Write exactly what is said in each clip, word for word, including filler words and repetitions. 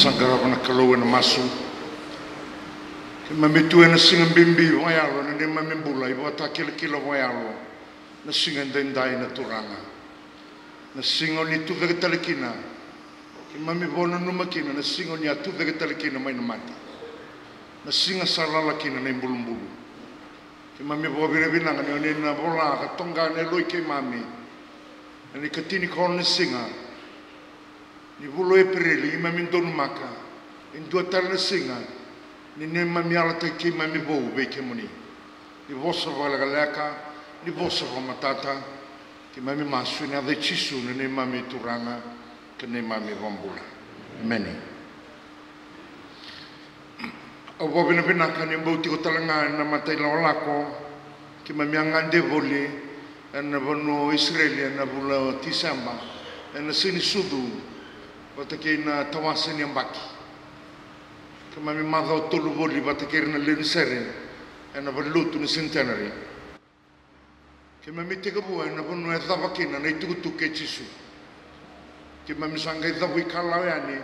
Sa qarava na Kalou ena masu. Keimami tu ena siga bibi vakayalo na neimami bula, ivakatakilakila vakayalo. Na siga edaidai na Turaga, na siga o ni tucake tale kina. Keimami vakananuma kina na siga o ni a tucake tale kina mai na mate. Na siga sa lala kina na ibulubulu. Keimami vakavinavinaka ni o ni na vola ka toqa na yalo i keimami ena ikatini ka ono ni siga ni vula o Epereli, keimami donumaka e dua tale na siga ni neimami yalataki keimami vou vei kemuni. Ni vosa vakalekaleka, ni vosa vakamatata, keimami masu ena yaca i Jisu na neimami Turaga ka neimami Vakabula. Emeni. Au vakavinavinaka ni bau tiko tale ga ena mata ilakolako. Keimami a gade voli ena vanua o Isireli ena vula o Tiseba, ena Siganisucu, vata kei na tawase ni yabaki. Keimami macawa tolu voli vata kei ira na lewe ni sere ena valenilotu na Centenary. Keimami tekivu ena vanua e cava kina na itukutuku kei Jisu. Keimami sa qai cavuikalawa yani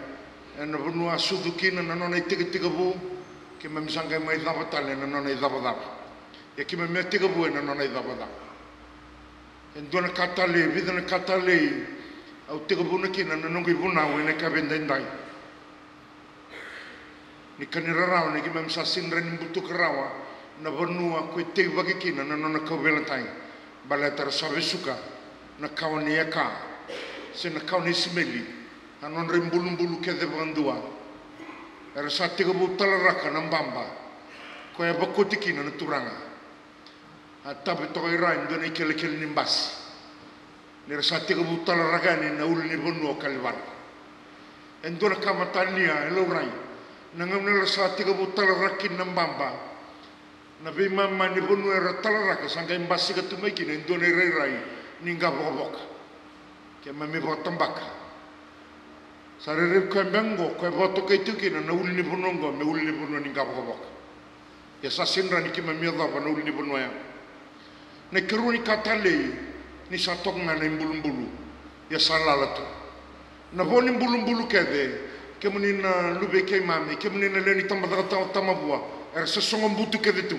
ena vanua a sucu kina na nona itekitekivu. Keimami sa qai mai cava tale ena nona icavacava. Ia keimami a tekivu ena nona icavacava. E dua na ka talei, e vica na ka talei au tekivuna kina na noqu ivunau ena yakavi edaidai. Ni ka ni rarawa ni keimami sa sega ni rawa ni butuka rawa na vanua ko e teivaki kina na nona kauveilatai, baleta era sa vesuka na kawa ni Eka se na kawa ni Isimeli, na nodra ibulubulu kece vakadua. Era sa tekivu talaraka na baba ko e vakoti kina na Turaga. A tavi toka i ra e dua na ikelekele ni basi ni ra sa tekivu talaraka yani na ulunivanua o Kalivari. E dua na ka matania e laurai, na gauna era sa tekivu talaraka kina na baba, na veimama ni vanua era talaraka sa qai basika tu mai kina e dua na irairai ni qavokavoka. Keimami vakatabaka, sa rairai koya beka oqo ko e vakatokai tiko kina na ulunivanua oqo me ulunivanua ni qavokavoka. Ia sa sega ni rawa ni keimami yacova na ulunivanua ya. Na ikarua ni ka talei, ni sa toka ga na ibulubulu, ia sa lala tu. Na vo ni bulubulu kece, kemuni na luve i keimami, kemuni na lewe ni tabacakacaka o Tamavua, era sa sogobutu kece tu.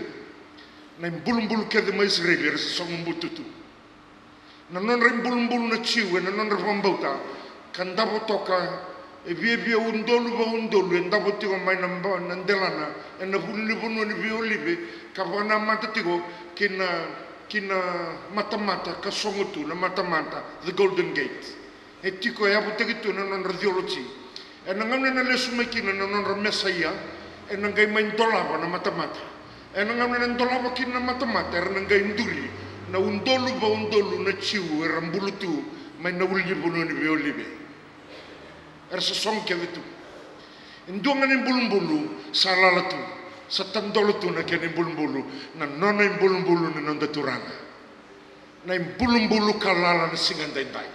Na ibulubulu kece mai Isireli era sa sogobutu tu. Na nodra ibulubulu na Jiu ena nodra vakabauta, ka davo toka e viavia udolu vaudolu e davo tiko mai na ba-, na delana ena ulunivanua ni veiolive, ka vakanamata tiko ki na, ki na matamata ka sogo tu, na matamata, the Golden Gate. E tiko e yavutaki tu na nodra theology. Ena gauna ena lesu mai kina na nodra Mesaia, ena qai mai dolava na matamata. Ena gauna ena dolava kina na matamata, era na qai duri na udolu vaudolu na Jiu era bulu tu mai na ulunivanua ni veiolive. Era sa sogo kece tu. E dua ga na ibulubulu sa lala tu, sa tadola tu na kena ibulubulu, na nona ibulubulu na noda Turaga. Na ibulubulu ka lala na siga daidai.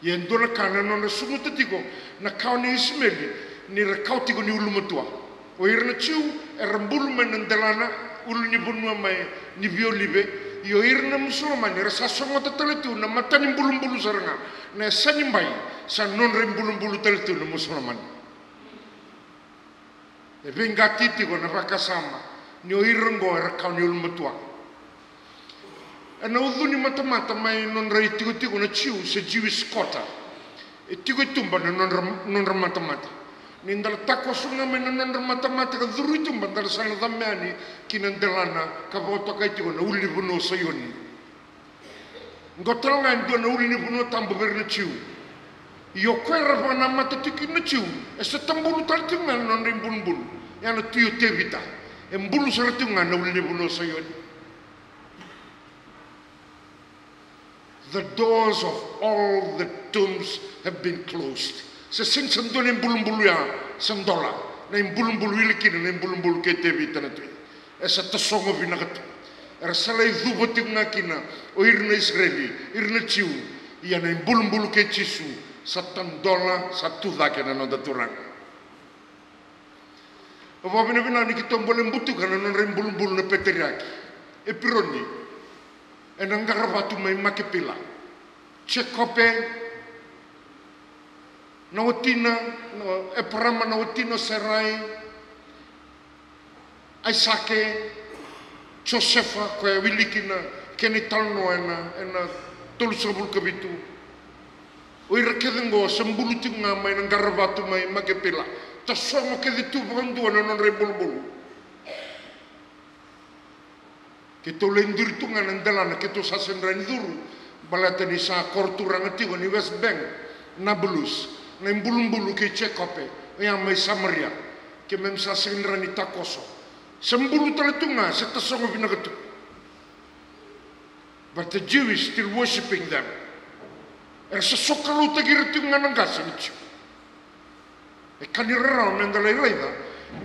Ia e dua na ka na nodra suguta tiko na kawa ni Isimeli, ni ra kawa tiko ni ulumatua. O ira na Jiu era bulu mai na delana, ulunivanua mai ni veiolive. Ia o ira na Musulamani era sa sogota tale tu na matanibulubulu sara ga, na yasa ni bai, sa nodra ibulubulu tale tu na Musulamani. E veiqati tiko na vakasama ni o ira oqo era kawa ni ulumatua. Ena ucu ni matamata mai nodra itikotiko na Jiu se Jewish quarter, e tiko e tuba na nodra, nodra matamata. Ni da la takoso ga mai na nodra matamata ka curu i tuba, da la sa na cabe yani ki na delana ka vakatokai tiko na ulunivanua o Saioni. Oqo tale ga e dua na ulunivanua tabu vei ira na Jiu. Ia o koya era vakanamata tiko kina na Jiu, e sa tabulu tale tiko ga na nodra ibulubulu. Ia na Tui o Tevita e bulu sara tiko ga na ulunivanua o Saioni. The doors of all the tombs have been closed. Se sega ni sa dua na ibulubulu ya sa dola. Na ibulubulu wili kina na ibulubulu kei Tevita na Tui. E sa tasogo vinaka tu. Era sa lai cuva tiko ga kina o ira na Isireli, ira na Jiu. Ia na ibulubulu kei Jisu sa tadola, sa tu cake na noda Turaga. Au vakavinavinaka ni keitou bole butuka na nodra ibulubulu na peteriaki Epironi ena qaravatu mai Makepila. Jekope, Na watina, na Eparama, na watina o Serai, Aisake, Josefa, koya e wili kina kena italanoa ena, ena tolusagavulu ka vitu. O ira kece oqo sa bulu tiko ga mai na qaravatu mai Makepila. Tasogo kece tu vakadua na nodra ibulubulu. Keitou lai duri tu ga na delana, keitou sa sega ni curu, baleta ni sa koro turaga tiko ni West Bank, Nablus, na ibulubulu kei Jekope, oya mai Samaria. Keimami sa sega ni takoso. Sa bulu tale tu ga, sa tasogo vinaka tu. But the Jews still worshipping them. Era sa sokaloutaki ira tiko ga na qase ni Jiu. E ka ni rarawa meda lai raica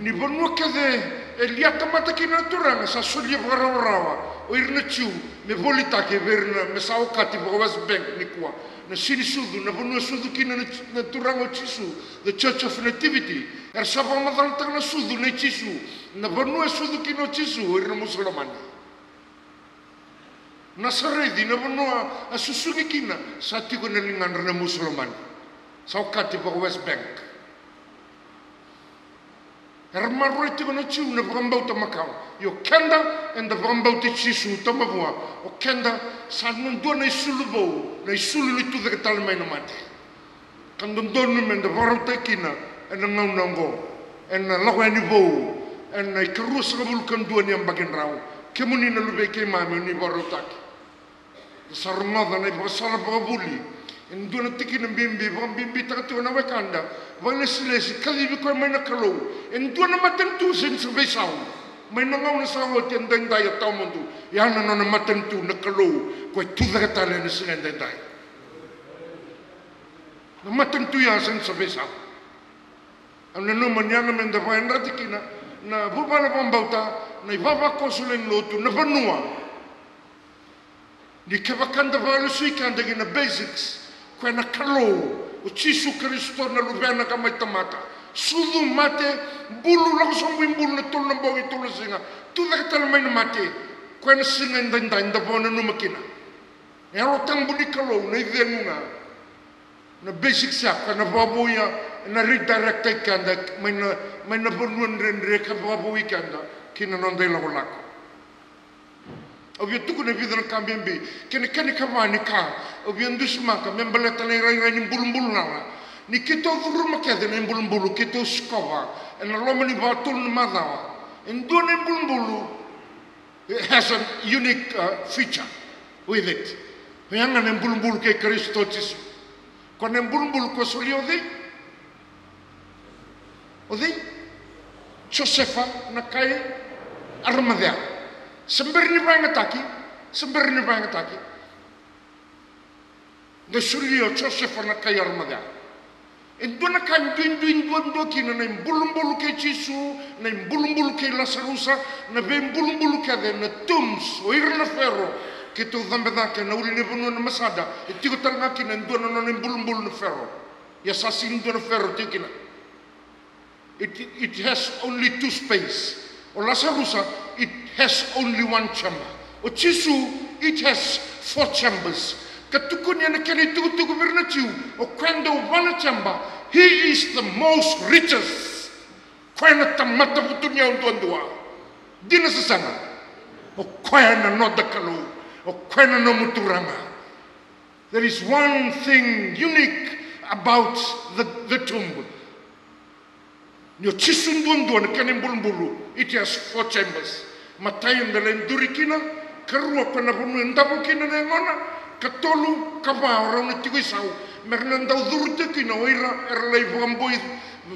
ni vanua kece e lia tamata kina na Turaga, sa solia vakarawarawa o ira na Jiu me volitaki vei ira na, me sa okati vaka West Bank nikua. Na sega ni sucu, na vanua e sucu kina na, na Turaga o Jisu, the Church of Nativity. Era sa vakamacalataka na sucu nei Jisu, na vanua e sucu kina o Jisu, o ira na Musulamani. Nasareci, na vanua a susugi kina, sa tiko na ligadra na Musulamani. Sa okati vaka West Bank. Era maroroi tiko na Jiu na vakabauta makawa. Ia o keda, eda vakabauti Jisu tamavua. O keda sa na dua na isulu vou, na isulu ni tucake tale mai na mate. Ka dodonu meda vakarautaki kina ena gauna oqo, ena lako yani vou, ena ikaruasagavulu ka dua ni yabaki drau. Kemuni na luvei keimami, o ni vakarautaki. Sa rogoca na ivakasala vakavuli. E dua na tikina bibi, vakabibitaka tiko na wekada. Vakalesilesi, kacivi koya mai na Kalou. E dua na matanitu sega ni sa veisau. Mai na gauna sa oti, edaidai, e tawamudu. Ia na nona matanitu na Kalou, koya e tucake tale ena siga edaidai. Na matanitu ya sega ni sa veisau. Au nanuma ni yaga meda vakayadrati kina na vuvale vakabauta, na ivavakoso lewe ni lotu, na vanua. Ni kevaka da vakalesui keda ki na basics, koya na Kalou, o Jisu Karisito na Luvena ka mai tamata. Sucu, mate, bulu, lako sobu i bulu na tolu na bogi, tolu na siga, tucake tale mai na mate, koya na siga edaidai da vakananuma kina. E Yalo Tabu ni Kalou na icegu ga. Na basics ya, koya na vakavouya, ena redirectaki keda mai na, mai na vanua dredre ka vakavoui keda ki na noda ilakolako. Au via tukuna e vica na ka bibi, kei na kena ikava ni ka au via dusimaka me baleta na irairai ni bulubulu lala. Ni keitou curuma kece na ibulubulu keitou sikova ena loma ni vakatolu na macawa, e dua na ibulubulu, it has a unique, uh, feature with it. Oya ga na ibulubulu kei Karisito Jisu. Koya na ibulubulu ko solia o cei? O cei? Josefa na kai Aramacea. Se bera ni vakayagataki, se bera ni vakayagataki. Qai solia o Josefa na kai Aramacea. E dua na ka e duidui duadua kina na ibulubulu kei Jisu, na ibulubulu kei Lasarusa, na veibulubulu kece, na tombs o ira na Fero. Keitou cabe cake na ulunivanua na Masada, e tiko tale ga kina e dua na nona ibulubulu na Fero. Ia sa sega ni dua na Fero tiko kina. It, it has only two space. O Lasarusa, it has only one chamber. O Jisu, it has four chambers. Ka tukuni ena kena itukutuku vei ira na Jiu, o koya dau va na chamber, he is the most richest. Koya na tamata vutuniyau duadua. Dina se sega? O koya na noda Kalou. O koya na nomu Turaga. There is one thing unique about the, the tomb. Ni o Jisu duadua na kena ibulubulu, it has four chambers. Matai eda lai duri kina, karua koya na vanua e davo kina na yagona, katolu, kava o rau na tiko i sau, me ra na dau curu tiko kina o ira era lai vakaboi,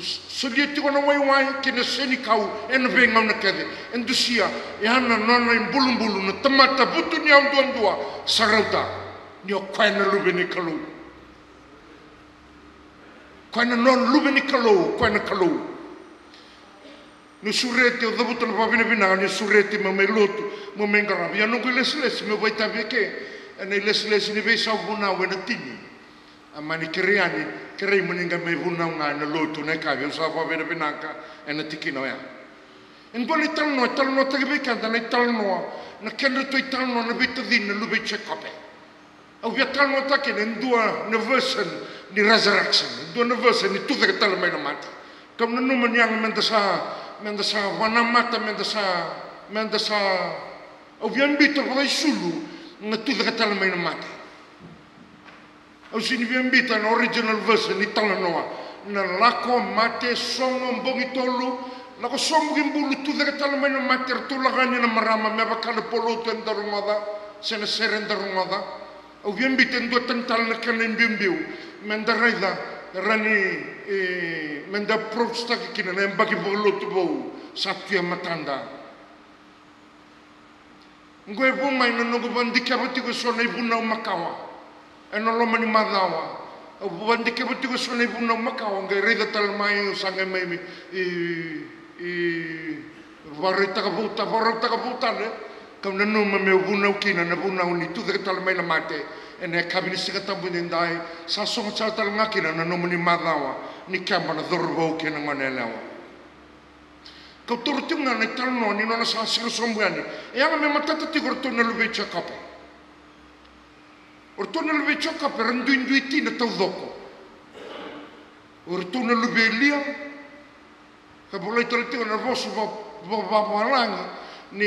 solia tiko na waiwai kei na senikau ena veigauna kece. E dusia, ya na nona ibulubulu na tamata vutuniyau duadua, sa rauta ni o koya na Luve ni Kalou. Koya na nona Luve ni Kalou, koya na Kalou. Niu sureti, au cavuta na vakavinavinaka, niu sureti meu mai lotu, meu mai qaravi. Ia noqu ilesilesi meu vakaitavi eke ena ilesilesi ni veisau vunau ena tini. A mani kerei yani, kerei mo ni qai mai vunau ga ena lotu na yakavi, au sa vakavinavinaka ena tikina oya. E dua na italanoa e talanoataki vei keda, na italanoa, na kedratou italanoa na veitacini na luve i Jekope. Au via talanoataka kina e dua na version ni resurrection, e dua na version ni tucake tale mai na mate. Kau nanuma ni yaga meda sa, meda sa vanamata, meda sa, meda sa, au via bita vakaisulu na tucake tale mai na mate. Au sini via bita na original version ni talanoa. Na lako, mate, sogo, bogi tolu, lako sobu ki bulu, tucake tale mai na mate, ratou lako yani na marama, me vaka na polotu eda rogoca, se na sere eda rogoca. Au via bita e dua tani tale na kena ibiubiu, meda raica, rani, e, meda approach-taki kina na yabaki vakalotu vou sa tu e matada. Oqo e vo mai na noqu vadikeva tiko eso na ivunau makawa ena loma ni macawa. Au vadikeva tiko eso na ivunau makawa, qai raica tale mai, au sa qai mai, e, e, vakarautaka vou ta-, vakarautaka vou tale. Kau nanuma meu vunau kina na vunau ni tucake tale mai na mate ena yakavi ni Siga Tabu edaidai. Sa sogo sara tale ga kina na nomuni macawa ni keba na cauravou kei na gone yalewa. Kau taura tiko ga na italanoa ni nona sa siro sobu yani. E yaga me matata tiko o ratou na luve i Jekope. O ratou na luve i Jekope era duidui tina taucoko. O ratou na luve i Lia. Ka volai tale tiko na vosa va-, va-, vakavalagi ni,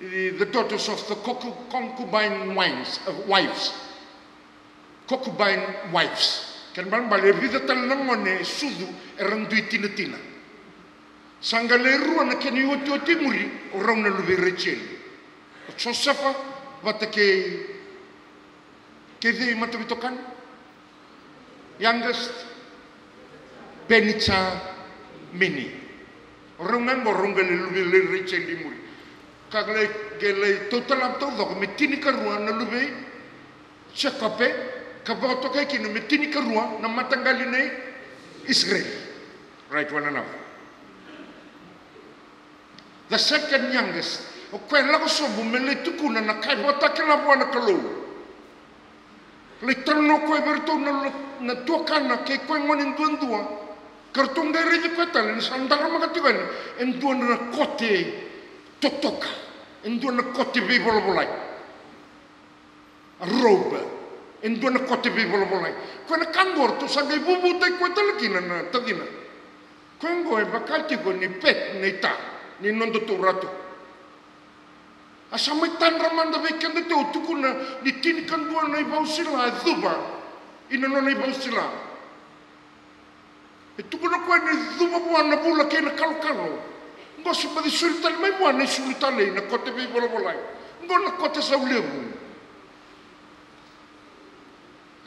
ni the daughters of the concu-, concubine wives, uh, wives. Concubine wives. Kena ibalebale e vica tale na gone e sucu era dui tinatina. Sa qai lai rua na kena iotioti e muri, o rau na luve i Rejeli. O Josefa vata kei, kei cei mataveitokani? Youngest, Penijamini. O rau ga qo, rau qai lai luve i Rejeli e muri. Ka qai lai, qai lai tautala taucoko me tinikarua na luve i Jekope, ka vakatokai kina me tinikarua na mataqali nei Isireli. Right, one another. The second youngest, o koya e lako sobu me lai tukuna na ka e vakatakila vua na Kalou. Lai talanoa o koya vei iratou na lo-, na tuakana kei koya gone duadua. Ka ratou qai raici koya tale ni sa daramaka tiko yani e dua na kote totoka, e dua na kote veivolavolai. A robe, e dua na kote veivolavolai. Koya na ka qo ratou sa qai vuvutaki koya tale kina na tacina. Koya qo e vaka tiko ni pet, na ita ni nodatou ratu. A sa mai tadra mada vei kedatou, tukuna ni tinikadua na ivau sila e cuva ina nona ivau sila. E tukuna o koya ni cuva vua na vula kei na kalokalo. Qo se baci soli tale mai vua na isulu talei, na kote veivolavolai. Qo na kote sau levu.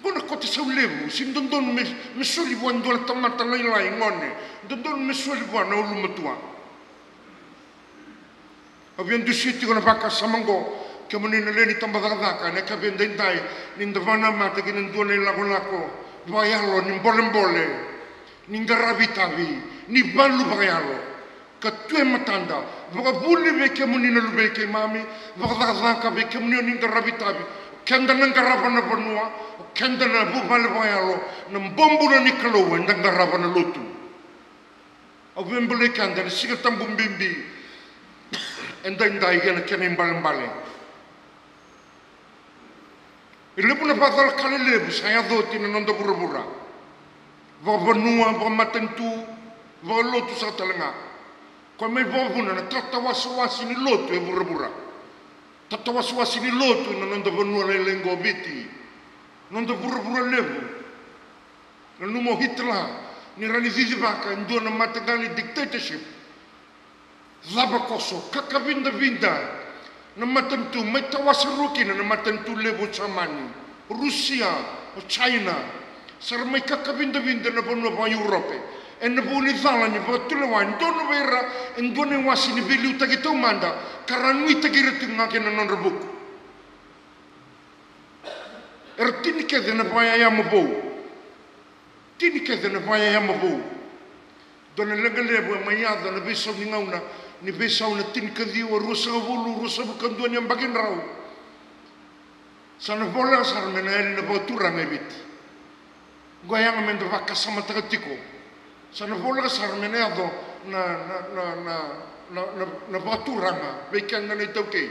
Qo na kote sau levu, sega ni dodonu me, me soli vua e dua na tamata lailai, gone. Dodonu me soli vua na ulumatua. Au via dusia tiko na vakasama oqo, kemuni na lewe ni tabacakacaka, ena yakavi edaidai, ni da vakanamata kei na dua na ilakolako vakayalo ni bolebole, ni qaravi itavi, ni valu vakayalo, ka tu e matada, vakavuli vei kemuni na luvei keimami, vakacakacaka vei kemuni o ni qaravi itavi, o keda na qarava na vanua, o keda na vuvale vakayalo, na bobula ni Kalou, eda qarava na lotu. Au via bolei keda ena Siga Tabu bibi edaidai, ena kena ibalebale. E levu na vakacalakala levu sa yaco oti na noda vuravura. Vakavanua, vakamatanitu, vakalotu saka tale ga. Koya mai vakavuna na tatawasewase ni lotu e vuravura. Tatawasewase ni lotu ena noda vanua lailai oqo o Viti. Noda vuravura levu. Nanuma o Hitler ni rawa ni cicivaka e dua na mataqali dictatorship. Cava koso, kakavidavida na matanitu, mai tawasa rua kina na matanitu levu o Jamani, Rusia, o China. Sa ra mai kakavidavida na vanua vaka-Europe ena vuku ni cala ni vakatulewa e donu vei ira e dua na iwase ni veiliutaki taumada, ka ra nuitaki ira tiko ga kei na nodra vuku. Era tini kece na vakayayama vou. Tini kece na vakayayama vou. Dua na leqa levu e mai yaco ena veisau ni gauna, ni veisau na tinikaciwa, ruasagavulu, ruasagavulu ka dua ni yabaki drau. Sa na voleka sara me na yali na vakaturaga e Viti. Oqo e yaga meda vakasamataka tiko. Sa na voleka sara me na yaco na, na, na vakaturaga vei keda na iTaukei.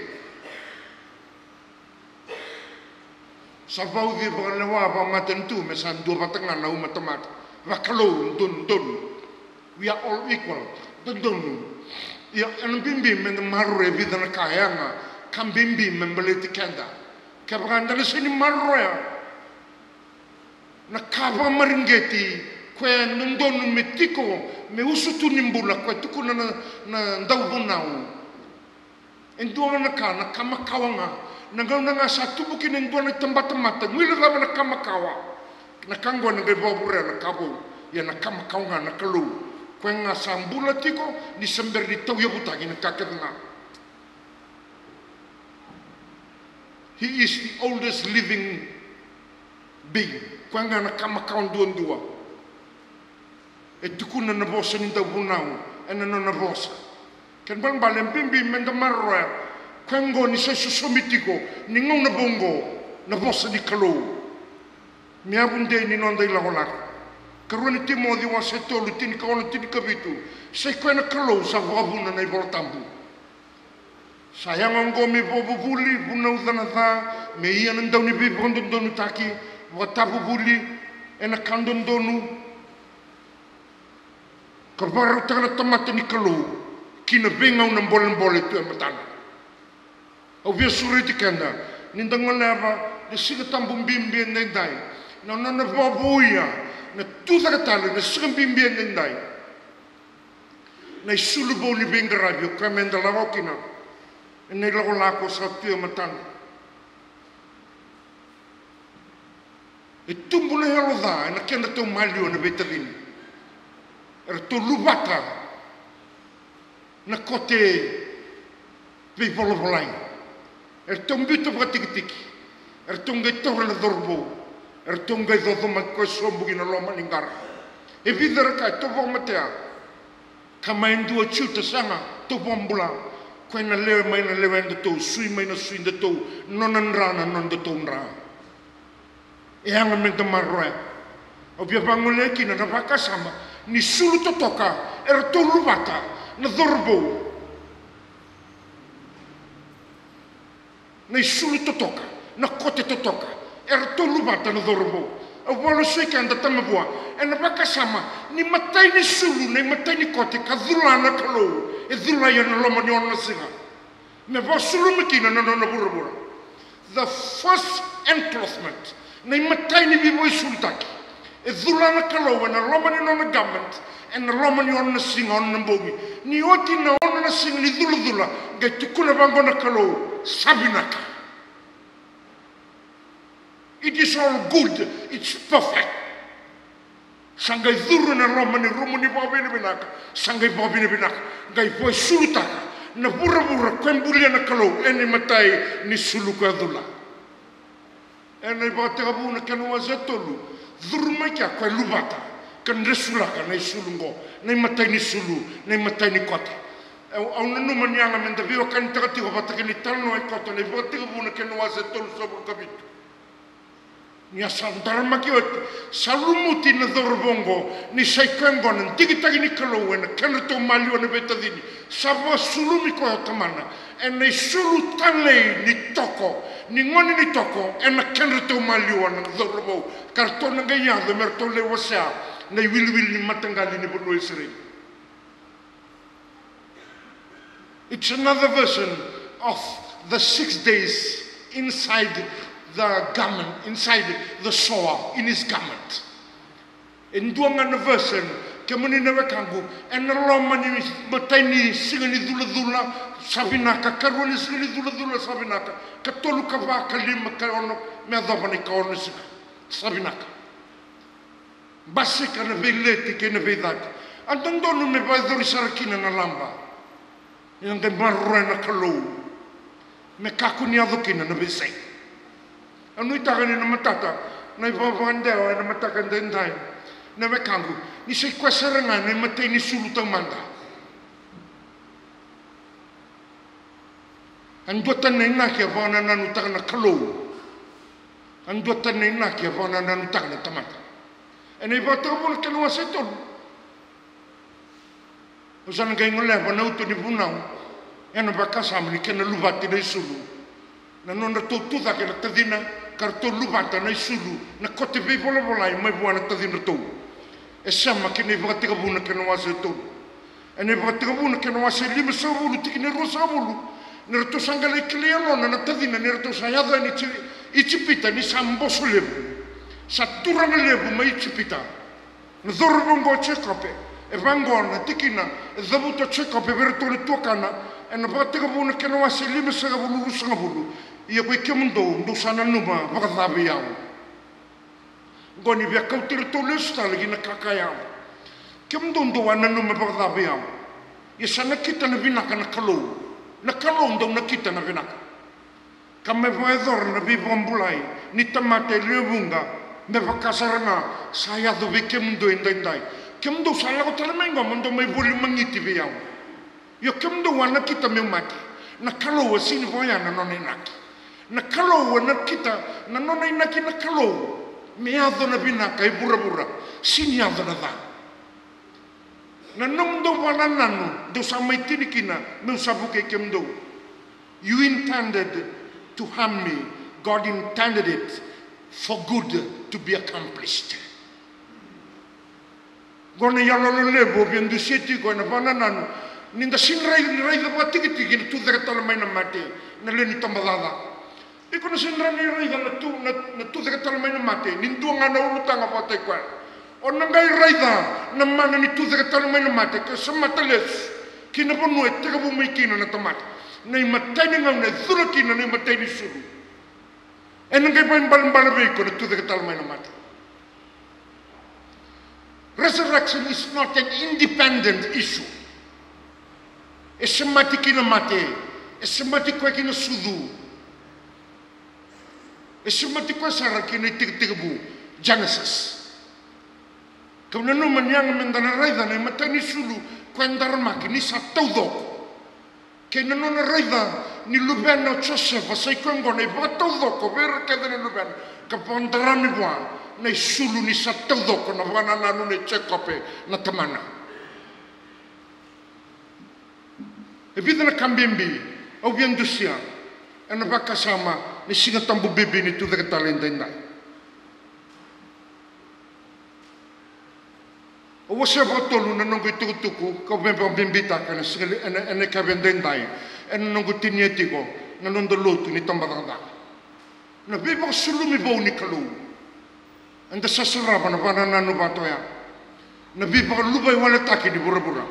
Sa vauci vakalewa vakamatanitu me sa dua vata ga na uma tamata. Vakalou, dodonu. We are all equal. Dodonu. Ia, ena bibi me da maroroya e vica na ka, e yaga ka bibi me baleti keda. Kevaka eda na sega ni maroroya na ka vakamareqeti, koya e dodonu me tiko, me usutu ni bula, koya e tukuna na, na dauvunau. E dua ga na ka, na ka makawa ga. Na gauna ga sa tubu kina e dua na itabatamata, guilecava na ka makawa. Na ka oqo ena qai vakavurea na ka vou. Ia na ka makawa ga na Kalou. Koya ga sa bula tiko, ni se bera ni tauyavutaki na ka kece ga. He is the oldest living being. Koya ga na ka makawa duadua. E tukuna na vosa ni dauvunau ena nona vosa. Kena ibalebale e bibi me da maroroya, koya oqo ni sa isosomi tiko ni gauna vou oqo na vosa ni Kalou. Me yavu dei ni noda ilakolako. Karua ni Timoci wase tolu, tinikaono, tinikavitu. Sa i koya na Kalou sa vakavuna na iVola Tabu. Sa yaga oqo me ivakavuvuli, vunauca na ca, me ia na dauniveivakadodonutaki, vakatavuvuli ena ka dodonu, ka vakarautaka na tamata ni Kalou ki na veigauna bolebole tu e matana. Au via sureti keda ni da goleva na Siga Tabu bibi edaidai, na nona vakavouya na tucake tale na siga bibi edaidai. Na isulu vou ni veiqaravi o koya me da lako kina ena ilakolako sa tu e matana. E tubu na yalo ca ena kedratou maliwa na veitacini. Eratou luvata na kote veivolavolai. Eratou biuta vakatikitiki. Eratou qai taura na cauravou. Eratou qai cocomaki koya sobu ki na loma ni qara. E vica era kaya, tou vakamatea. Ka mai dua o Juta, sega, tou vakabula. Koya na lewe mai na lewedatou, sui mai na suidatou, nona dra na nodatou dra. E yaga me da maroroya. Au via vagolea kina na vakasama ni sulu totoka eratou luvata na cauravou. Na isulu totoka, na kote totoka, eratou luvata na cauravou. Au vakalesui keda tamavua ena vakasama ni matai ni sulu, na imatai ni kote ka cula na Kalou, e culai ena loma ni ono na siga. Me vakasulumi kina na nona vuravura. The first enclothment, na imatai ni veivakaisulutaki. E cula na Kalou ena loma ni nona garment ena loma ni ono na siga, ono na bogi. Ni oti na ono na siga ni culacula, qai tukuna vaqo na Kalou, sa vinaka. It is all good, it's perfect. Sa qai curu ena loma ni rumu ni vakavinavinaka, sa qai vakavinavinaka, qai vakaisulutaka na vuravura koya e bulia na Kalou ena imatai ni sulu koya cula. Ena iVakatekivu na kena wase tolu, curu mai kea koya luvata, ka dresulaka na isulu oqo, na imatai ni sulu, na imatai ni kote. Au, au nanuma ni yaga me da veiwekanitaka tiko vata kei na italanoa e koto ena iVakatekivu na kena wase tolusagavulu ka vitu. Ni a sa daramaki oti, sa lumuti na cauravou oqo, ni sa i koya oqo na digitaki ni Kalou ena kedratou maliwa na veitacini. Sa vakasulumi koya o tamana ena isulu talei ni toko, ni gone ni toko, ena kedratou maliwa na cauravou. Ka ratou na qai yaco me ratou lai wasea na iwiliwili ni mataqali ni vanua o Isireli. It's another version of the six days inside the garment, inside the sower, in his garment. E dua ga na version, kemuni na wekaqu, ena loma ni matai ni siga ni culacula, sa vinaka, karua ni siga ni culacula, sa vinaka, katolu, kava, kalima, kaono, me yacova na ikaono ni siga, sa vinaka. Basika na veileti kei na veicati. A dodonu me vakayacori sara kina na laba. Ia qai maroroya na Kalou me kakua ni yaco kina na veisei. Au nuitaka ni na matata na ivakavakadewa ena mataka edaidai, na wekaqu, ni sa i koya sara ga na imatai ni sulu taumada. A dua tani na inaki e vakanananutaka na Kalou. A dua tani na inaki e vakanananutaka na tamata. Ena iVakatekivu na kena wase tolu. Au sa na qai goleva na uto ni vunau ena vakasama ni kena luvati na isulu. Na nodratou tucake na tacina, ka ratou luvata na isulu na kote veivolavolai mai vua na tacidratou. E sema ki na iVakatekivu na kena wase e tolu. Ena iVakatekivu na kena wase e limasagavulu tikina e ruasagavulu, ni ratou sa qai lai kilai yalona na tacina ni ratou sa yaco yani i Iji-, Ijipita, ni sa boso levu, sa turaga levu mai Ijipita. Na cauravou oqo o Jekope, e vaqo na tikina e cavuta o Jekope vei iratou na tuakana, ena iVakatekivu na kena wase e limasagavulu, ruasagavulu: Ia koi kemudou, dou sa nanuma vakaca vei au? Oqo ni via kauti iratou lesu tale ki na ka ka yawa. Kemudou dou a nanuma vakaca vei au? Ia sa nakita na vinaka na Kalou. Na Kalou dau nakita na vinaka. Ka me vakayacora na veivakabulai ni tamata e lewe vuqa, me vaka sara ga sa yaco vei kemudou edaidai. Kemudou sa lako tale mai qo mo dou mai voli magiti vei au. Io, kemudou a nakita meu mate. Na Kalou e sini vaya na nona inaki. Na Kalou e nakita na nona inaki na Kalou me yaco na vinaka e vuravura, sini yaco na ca. Na nomudou vakanananu dou sa mai tini kina meu sa vukei kemudou. You intended to harm me. God intended it for good to be accomplished. Qo na iyaloyalo levu au via dusia tiko ena vakanananu ni da sini rai-, raica vakatikitiki na tucake tale mai na mate, na lewe ni tabacakacaka. Iko na sini rawa ni raica na tu-, na, na tucake tale mai na mate ni dua ga na ulutaga vata i koya. O na qai raica na mana ni tucake tale mai na mate ke semata lesu ki na vanua e tekivu mai kina na tamata, na imatai ni gauna e cula kina na imatai ni sulu. Ena qai vakaibalebale vei iko na tucake tale mai na mate. Resurrection is not an independent issue. E semati ki na mate, e semati koya ki na sucu, e semati koya sara ki na itekitekivu, Genesis. Kau nanuma ni yaga me da na raica na imatai ni sulu koya e daramaki ni sa taucoko. Kei na nona raica ni luvena o Josefa sa i koya oqo na ivakataucoko vei ira kece na luvena, ka vakadarami vua na isulu ni sa taucoko na vakanananu nei Jekope na tamana. E vica na ka bibi au via dusia ena vakasama ni Siga Tabu bibi ni Tucake Tale edaidai. Au wasea vakatolu na noqu itukutuku kau via vakabibitaka ena siga le-, ena, ena yakavi edaidai, ena noqu tinia tiko na noda lotu ni tabacakacaka. Na veivakasulumi vou ni Kalou. Eda sa sarava na vakanananu vata oya. Na veivakaluvaiwaletaki ni vuravura.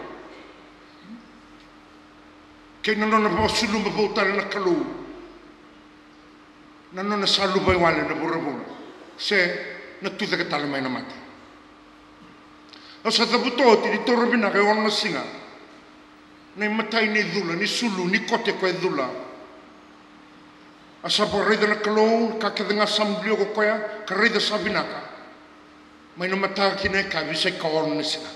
Kei na nona vakasulumi vou tale na Kalou. Na nona sa luvaiwale na vuravura, se na tucake tale mai na mate. Au sa cavuta oti ni taura vinaka e ono na siga na imatai ni cula, ni sulu, ni kote koya e cula. A sa vakaraica na Kalou, ka kece ga sa bulia ko koya, ka raica sa vinaka. Mai na mataka ki na yakavi sa ikaono na siga.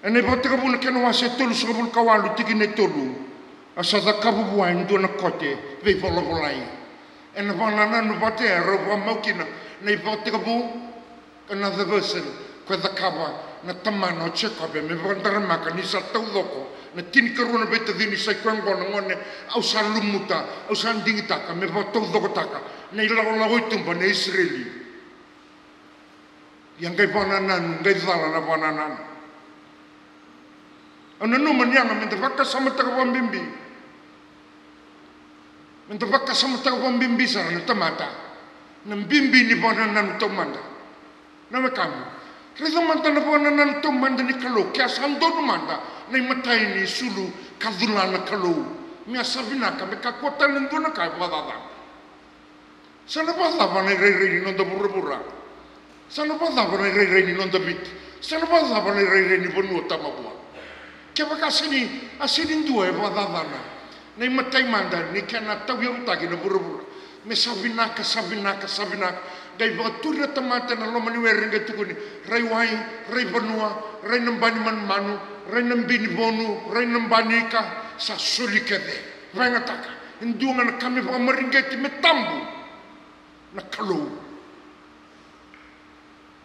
Ena iVakatekivu na kena wase e tolusagavulu ka walu tikina e tolu. A sa cakava vua e dua na kote veivolavolai. Ena vakanananu vata e rau vakamau kina na iVakatekivu, another version, koya e cakava na tamana o Jekope me vakadaramaka ni sa taucoko na tinikarua na veitacini, sa i koya oqo na gone au sa lumuta, au sa digitaka me vakataucokotaka na ilakolako i tuba nei Isireli. Ia qai vakanananu, qai cala na vakanananu. Au nanuma ni yaga me da vakasamataka vakabibi. Me da vakasamataka vakabibi sara na tamata na bibi ni vakanananu taumada. Na wekamu, raica mada na vakanananu taumada ni Kalou, ke a sa donu mada na imatai ni sulu ka cula na Kalou, me a sa vinaka, me kakua tale e dua na ka e vakacacana. Sa na vakacava na irairai ni noda vuravura? Sa na vakacava na irairai ni noda Viti? Sa na vakacava na irairai ni vanua tamavua? Kevaka sega ni, a sega ni dua e vakacacana na imatai mada ni kena tauyavutaki na vuravura, me sa vinaka, sa vinaka, sa vinaka. Qai vakaturi na tamata ena loma ni were, qai tukuni, rai wai, rai vanua, rai na ba ni manumanu, rai na bi ni vonu, rai na ba ni ika, sa soli kece. Vakayagataka e dua ga na ka me vakamareqeti, me tabu: na Kalou.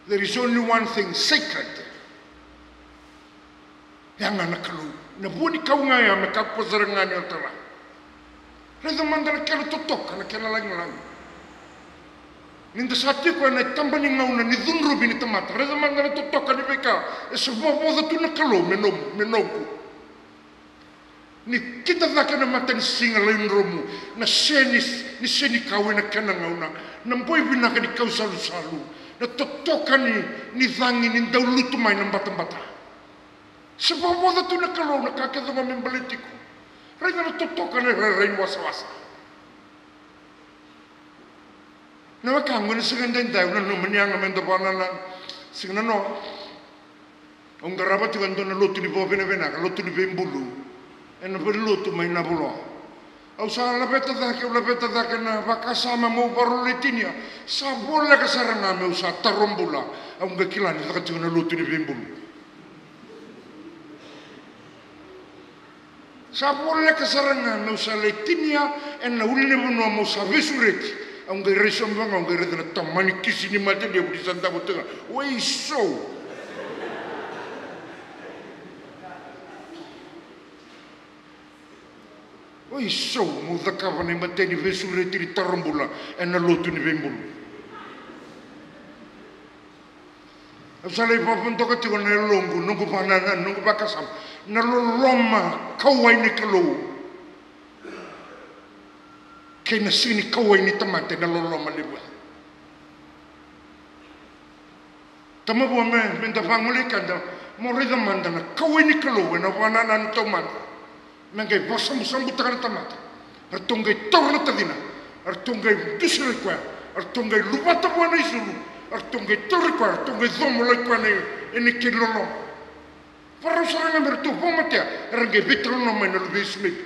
There is only one thing sacred. Ya ga na Kalou. Na vua ni kau ga ya me kakua sara ga ni o tara. Raica mada na kena totoka na kena lagilagi. Ni da sa tiko ena itaba ni gauna ni cudruvi ni tamata, raica mada na totoka ni veika e sa vavoca tu na Kalou me nomu, me noqu. Ni kida cake na matanisiga lai dromu, na se ni, ni senikau ena kena gauna, na boi vinaka ni kausalusalu, na totoka ni, ni cagi ni dau lutu mai na batabata. Se vavoca tu na Kalou na ka kece ga me baleti iko. Raica na totoka na rairai ni wasawasa. Na wekaqu, ena siga edaidai au nanuma ni yaga meda vakanananu. Siga nanoa au qarava tiko e dua na lotu ni vakavinavinaka, lotu ni veibulu ena valenilotu mai Navuloa. Au sa laveta cake, au laveta cake na vakasama meu vakarau lai tinia. Sa voleka sara ga meu sa taro bula. Au qai kila ni caka tiko na lotu ni veibulu. Sa voleka sara ga meu sa lai tinia ena ulunivanua meu sa veisureti. Au qai rai sobu ga, au qai raica na tamani kisi ni mate levu ni sa davo tiko ga. Oi sou. Oi sou, meu cakava na imatai ni veisureti ni taro bula ena lotu ni veibulu. Au sa lai vakavodoka tiko na yaloqu, noqu vakanananu, noqu vakasama, na loloma kauwai ni Kalou kei na sega ni kauwai ni tamata, na loloma levu ya. Tamavua, me, meda vagolei keda mo raica mada na kauwai ni Kalou ena vakanananu taumada. Me qai vakasabusabutaka na tamata. Eratou qai taura na tacina. Eratou qai dusi ira koya. Eratou qai luvata vua na isulu. Eratou qai taura koya. Eratou qai comolai koya ena, ena kena loloma. Vakarau sara ga me ratou vakamatea, era qai veitalanoa mai na luve i Isimeli.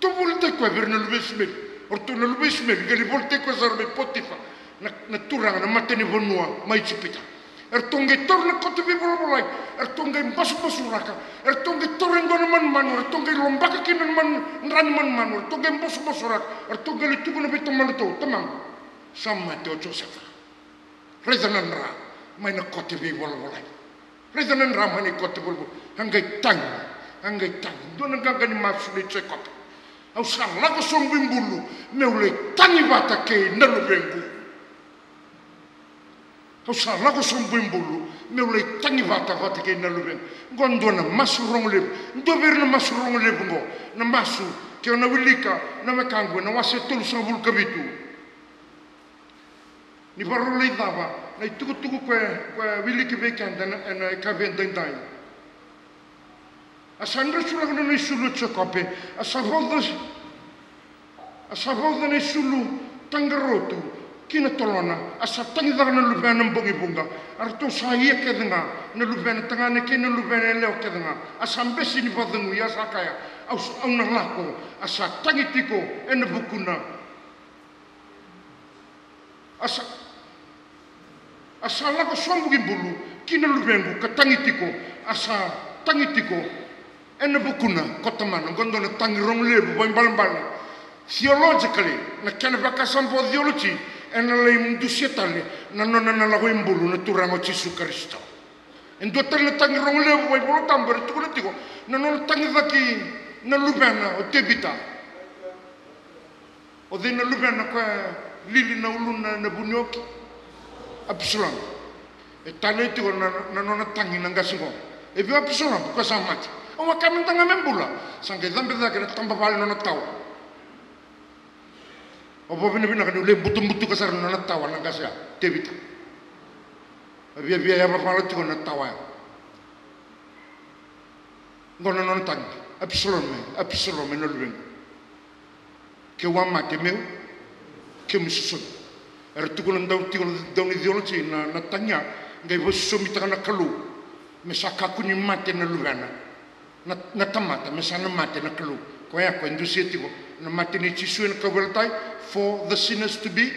Ratou volitaki koya vei ira na luve i Isimeli. O ratou na luve i Isimeli qai lai volitaki koya sara vei Potifa, na, na turaga, na matanivanua mai Ijipita. Eratou qai taura na kote veivolavolai, eratou qai basubasuraka, eratou qai taura e dua na manumanu, eratou qai lobaka kina na manu, dra ni manumanu, eratou qai basubasuraka, eratou qai lai tukuna vei tamanatou, tamaqu, sa mate o Josefa. Raica na dra mai na kote veivolavolai. Raica na dra mai na kote veivolavolai. A qai tagi, a qai tagi. Dua na qaqa ni masu nei Jekope. Au sa lako sobu i bulu meu lai tagi vata kei na luvequ. Au sa lako sobu i bulu meu lai tagi vata, vata kei na luvequ. Qo dua na masu rogo levu. Dua vei ira na masu rogo levu qo. Na masu, ke o na wilika, na wekaqu, ena wase tolusagavulu ka vitu. Ni vakarau lai cava na itukutuku koya, koya wiliki vei keda ena, ena yakavi edaidai. A sa dresulaka na nona isulu o Jekope, a sa vauca, a sa vauca na isulu taqarotu ki na tolona, a sa tagicaka na luvena bogi vuqa. A ratou sa ia kece ga na luvena tagane kei na luvena yalewa kece ga. A sa bese ni vakacegui, a sa kaya, au s-, au na lako, a sa tagi tiko ena vukuna. A sa, a sa lako sobu ki bulu ki na luvequ ka tagi tiko, a sa tagi tiko ena vukuna ko tamana. Qo dua na tagi rogo levu vakaibalebale. Theologically, na kena vakasama vakatheology, ena lai dusia tale na nona na lako i bulu na Turaga o Jisu Karisito. E dua tale na tagi rogo levu vakaivolatabu era tukuna tiko, na nona tagi cake na luvena o Tevita. O cei na luvena koya lili na uluna ena vunioki? Apisalome. E talei tiko na, na nona tagi na qase qo. E vei o Apisalome, koya sa mate. Au a kaya mada ga me bula, sa qai cabe cake na tabavale na nona tawa. Au vakavinavinaka niu lai butubutuka sara na nona tawa na qase ya, Tevita. A viavia yavavala tiko na tawa ya. Qo na nona tagi. Apisalome, Apisalome na luvequ. Keu a mate meu, kemu sosomi. Era tukuna dau tiko na dau ni theology na, na tagi ya, qai vakasosomitaka na Kalou. Me sa kakua ni mate na luvena. Na, na tamata, me sa na mate na Kalou. Koya koya e dusia tiko na mate nei Jisu ena kauveilatai, for the sinners to be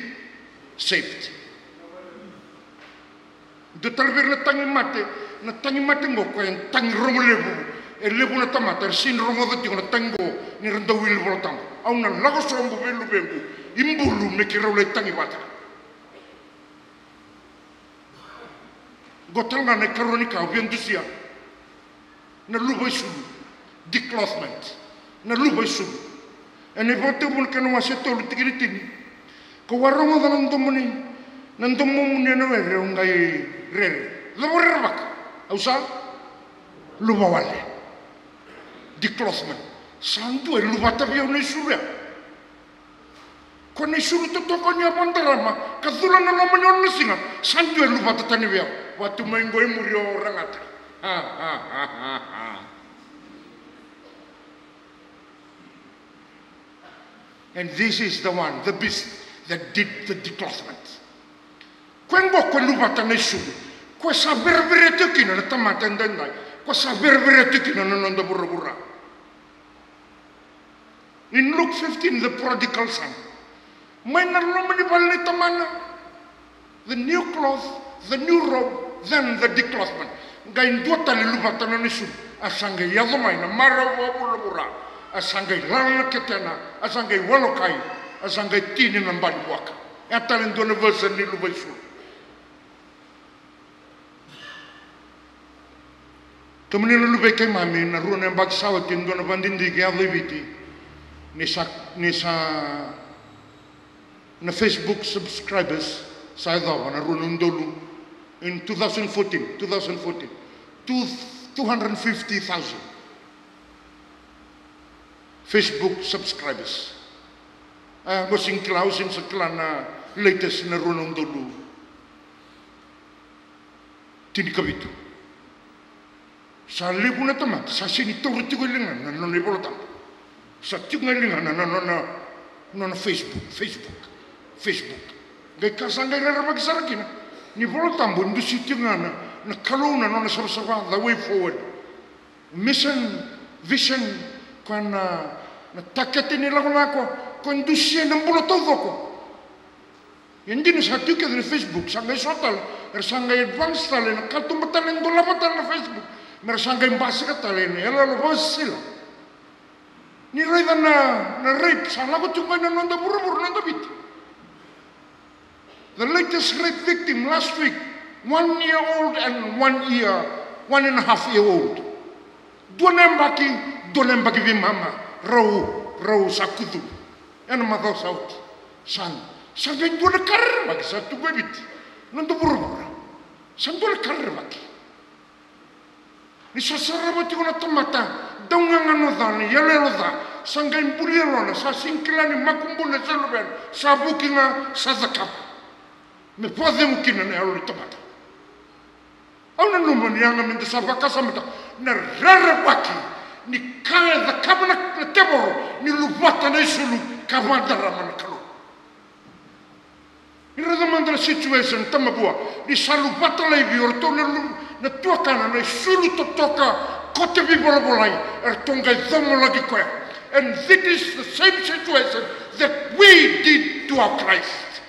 saved. Dua tale vei ira na tagi mate, na tagi mate qo koya e tagi rogo levu. E levu na tamata era sega ni rogoca tiko na tagi qo ni ra dau wili Vola Tabu. Au na lako sobu vei luvequ i bulu me keirau lai tagi vata. Qo tale ga na ikarua ni ka au via dusia. Na luva isulu, declothment. Na luva isulu. Ena iVakatekivu na kena wase tolu tikina tini. Kau a rogoca na domoni, na domomuni ena were au qai rere. Cava o rerevaka? Au sa luvawale. Declothment. Sa dua e luvata vei au na isulu ya. Ko na isulu totoka ni a vakadarama ka cula na loma ni ono na siga, sa dua e luvata tani vei au. Vatu mai qo i muri o ragata. And this is the one, the beast that did the declothment. Ko e qo ko e luvata na isulu. Ko e sa vereverea tiko kina na tamata edaidai. Ko e sa vereverea tiko kina na noda vuravura. In Luke fifteen, the prodigal son. Mai na loma ni vale ni tamana. The new cloth, the new robe, then the declothment. Qai dua tale luvata na nona isulu. A sa qai yaco mai na marau vakavuravura. A sa qai lala na ketena. A sa qai walokai. A sa qai tini na bali vuaka. E a tale dua na version ni luva isulu. Kemuni na luvei keimami, na rua na yabaki sa oti e dua na vakadidike e yaco i Viti. Ni sa, ni sa na Facebook subscribers sa yacova na rua na udolu in two thousand fourteen, two thousand fourteen. Two, two hundred fifty thousand Facebook subscribers. A, qo sega ni kila, au sega ni sa kila na latest na rua na udolu tinikavitu. Sa levu na tamata sa sega ni taura tiko e ligana na nona iVola Tabu. Sa tiko ga e ligana na nona, nona Facebook, Facebook, Facebook. Qai ka sa qai rerevaki sara kina ni Vola Tabu e dusi tiko ga na, na Kalou na nona savasava, the way forward. Mission, vision, koya na, na takete ni lakolako, ko e dusia na bula taucoko. Ia dina sa tiko kece na Facebook, sa qai so tale, era sa qai advance tale, na katuba tale, dolava tale na Facebook, mera sa qai basika tale ena yaloyalo vakasisila. Ni raica na, na rape sa lako tiko mai na noda vuravura, noda Viti. The latest rape victim last week, one year old and one year, one and a half year old. Dua na yabaki, dua na yabaki veimama, rau, rau sa kucu. Ena macawa sa oti. Sa, sa qai dua na ka rerevaki sa tu mai Viti. Noda vuravura. Sa dua na ka rerevaki. Ni sa sarava tiko na tamata, dau gagano ca, na iyaloyalo ca, sa qai buli yalona, sa sega ni kila ni makubuna se luvena, sa vuki ga, sa cakava. Me vakacegu kina na yalo ni tamata. Au nanuma ni yaga meda sa vakasamataka na rerevaki ni ka e cakava na, na tevoro ni luvata na isulu ka vakadarama na Kalou. Ni raica mada na situation, Tamavua, ni sa luvata laivi o ratou na lu-, na tuakana na isulu totoka kote veivolavolai, e ratou qai comolaki koya. And this is the same situation that we did to our Christ.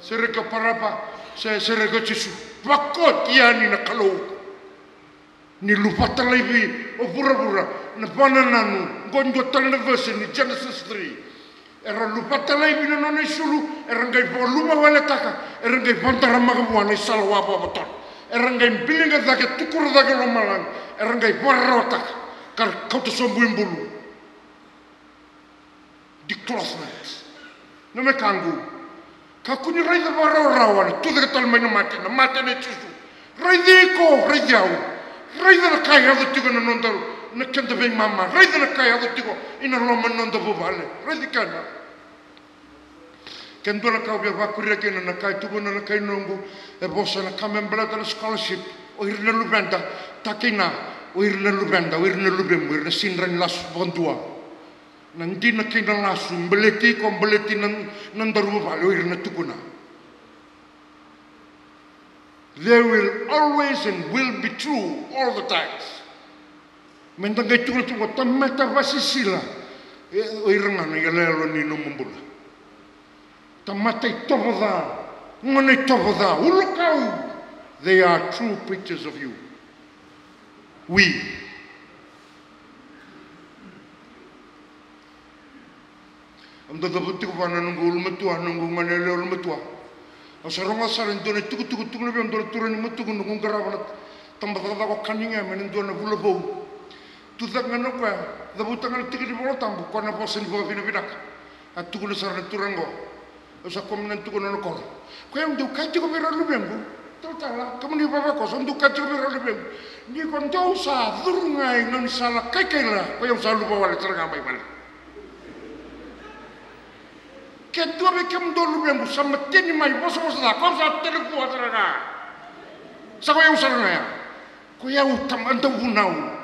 Sereka Parapa, se, sereka Jisu. Vakoti yani na Kalou. Ni luvata laivi o vuravura na vakanananu, qo dua tale na verse ni Genesis three. Era luvata laivi na nona isulu, era qai vakalumawaletaka, era qai vakadaramaka vua na isala wavakavotona. Era qai biliga cake, tukuna cake lomalagi, era qai vakararawataka, ka ra kauta sobu i bulu. Declothment. Na wekaqu, kakua ni raica vakarawarawa na tucake tale mai na mate, na mate nei Jisu. Raici iko, raici au. Raica na ka e yaco tiko ena noda, na keda veimama. Raica na ka e yaco tiko ena loma ni noda vuvale. Raici keda. Ke dua na ka au via vakuria kina, na ka e tukuna na kai noqu, e vosa na ka me baleta na scholarship. O ira na luveda, takina, o ira na luveda, o ira na luvemu, o ira na sega ni rawa ni lasu vakadua. Na dina kei na lasu, baleti iko, baleti na, na daru vuvale, o ira na tukuna. There will always and will be true all the times. Meda qai tukuna tiko, tamata vasisila, e, o ira ga na iyaloyalo ni nomu bula. Tamata itovo ca, gone itovo ca, ulukau. They are true pictures of you. We. Au dau cavuta tiko vua na noqu ulumatua, noqu gone yalewa ulumatua. Au sa rogoca sara e dua na itukutuku, tukuna vei au e dua na turaga ni Matuku, noqu qarava na tabacakacaka o Cunningham ena dua na vula vou. Tucake ga o koya, Cavuta ga na tiki ni Vola Tabu, ko na vosa ni vakavinavinaka. A tukuna sara na turaga qo. Au sa kua mada ni tukuna na koro. Ko yau dau kaya tiko vei ira na luvequ. Talatala, kemuni vavakoso, au dau kaya tiko vei ira na luvequ. Ni ko dou sa curu ga i gaunisala kaikaila, ko yau sa luva wale sara ga mai vale. Ke dua vei kemudou luvequ sa mateni mai vosavosa ca, ko yau sa telefua sara ga. Sa ko yau sara ga ya. Ko yau tamata vunau.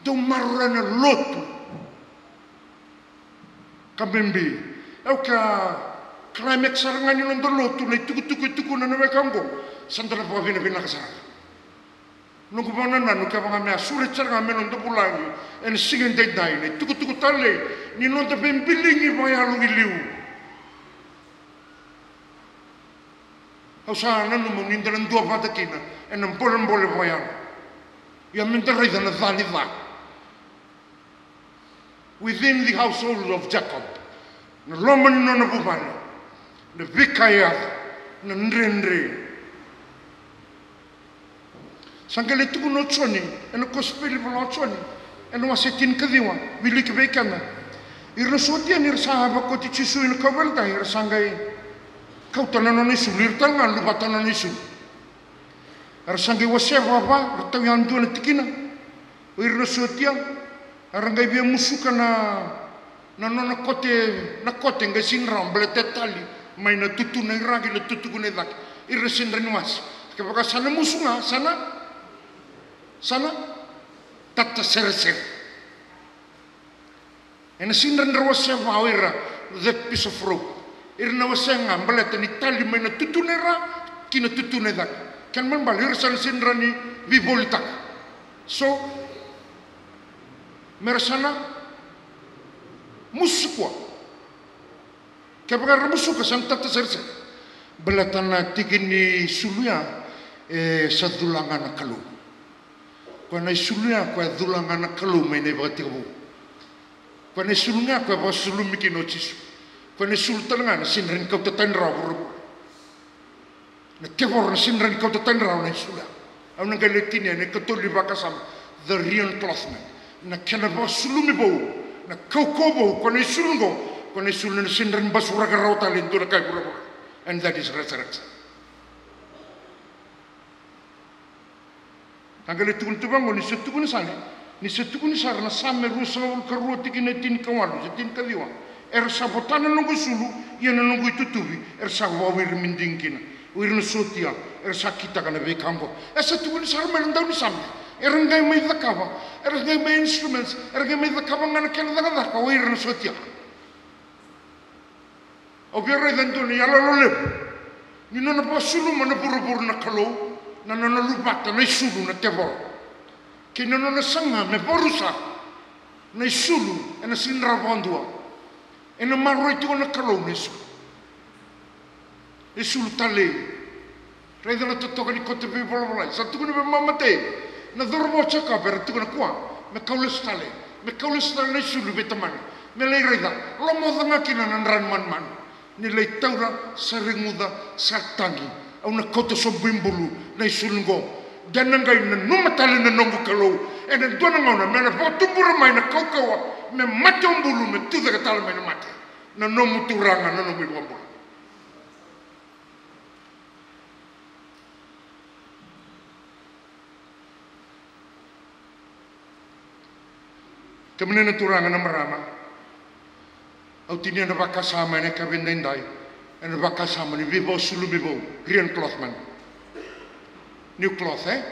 Dau maroroya na lotu. Ka bibi. Au kila climax sara ga ni noda lotu na itukutuku e tukuna na weka oqo. Sa da na vakavinavinaka sara ga. Noqu vakanananu kevaka me a sureti sara ga me noda vulagi ena siga edaidai na itukutuku talei ni noda veibiligi vakayalo i liu. Au sa nanuma ni da na duavata kina ena bolebole vakayalo. Ia me da raica na ca ni ca. Within the household of Jacob, na loma ni nona vuvale, na veika e yaco, na dredre. Sa qai lai tukuna o Joni ena kosipeli vola o Joni, ena wase tinikaciwa, wiliki vei keda. Ira na sotia ni ra sa vakoti Jisu ina kauveilatai, era sa qai kauta na nona isulu, ira tale ga luvata na nona isulu. Era sa qai wasea vava, ra tau yadua na tikina. O ira na sotia, era qai via musuka na, na nona kote, na kote qai sega ni rawa, baleta e tali mai na tutu na ira ki na tutuku na icake. Ira na sega ni wase. Kevaka sa na musu ga, sa na, sa na tataseresere. Ena sega ni ra wasea vava o ira that piece of rope. Ira na wasea ga baleta ni tali mai na tutu na ira ki na tutu na icake. Kena ibalebale ira sa na sega ni veivolitaka. So, me ra sa na musu kua. Kevaka era musuka sa na tataseresere. Baleta na tiki ni sulu ya e sa cula ga na Kalou. Koya na isulu ya koya e cula ga na Kalou mai na ivakatekivu. Koya na isulu ga koya e vakasulumi kina o Jisu. Koya na isulu tale ga na sega ni kauta tani rawa vuravura. Na tevoro na sega ni kauta tani rawa na isulu ya. Au na qai lai tinia na ikatolu ni vakasama. The Rian Clothman. Na kena vakasulumi vou, na kaukauwa vou, koya na isulu qo, koya na isulu na sega ni basuraka rawa tale e dua na ka e vuravura. And that is resurrection. Sa qai lai tukuna tu vaqo ni sa tukuni sara, ni sa tukuni sara na Same ruasagavulu ka rua tikina e tinikawalu se tinikaciwa. Era sa vota na noqu isulu, ia na noqu itutuvi era sa vakawiri madigi kina. O ira na sotia era sa kitaka na veika oqo. E sa tukuni sara mai na daunisame. Era qai mai cakava, era qai mai instruments, era qai mai cakava ga na kena cakacaka o ira na sotia. Au via raica e dua na iyaloyalo levu ni nona vakasuluma na vuravura na Kalou, na nona luvata na isulu na tevoro, kei na nona saga me vakarusa na isulu ena sega ni rawa vakadua. Ena maroroi tiko na Kalou na isulu. Isulu talei. Raica na totoka ni kote veivolavolai. Sa tukuna vei mama tei na cauravou o Jacob, era tukuna kua me kau lesu tale, me kau lesu tale na isulu vei tamana, me lai raica, lomaoca ga kina na dra ni manumanu. Ni lai taura, sa reguca, sa tagi. Au na kauta sobu i bulu na isulu qo. De na qai nanuma tale na noqu Kalou ena dua na gauna me na vakatubura mai na kaukauwa, me mate o bulu, me tucake tale mai na mate na nomu Turaga, na nomu iVakabula. Kemuni na turaga, na marama, au tinia na vakasama ena yakavi edaidai, ena vakasama ni veivakasulumi vou, Rian Clothman. New cloth, e?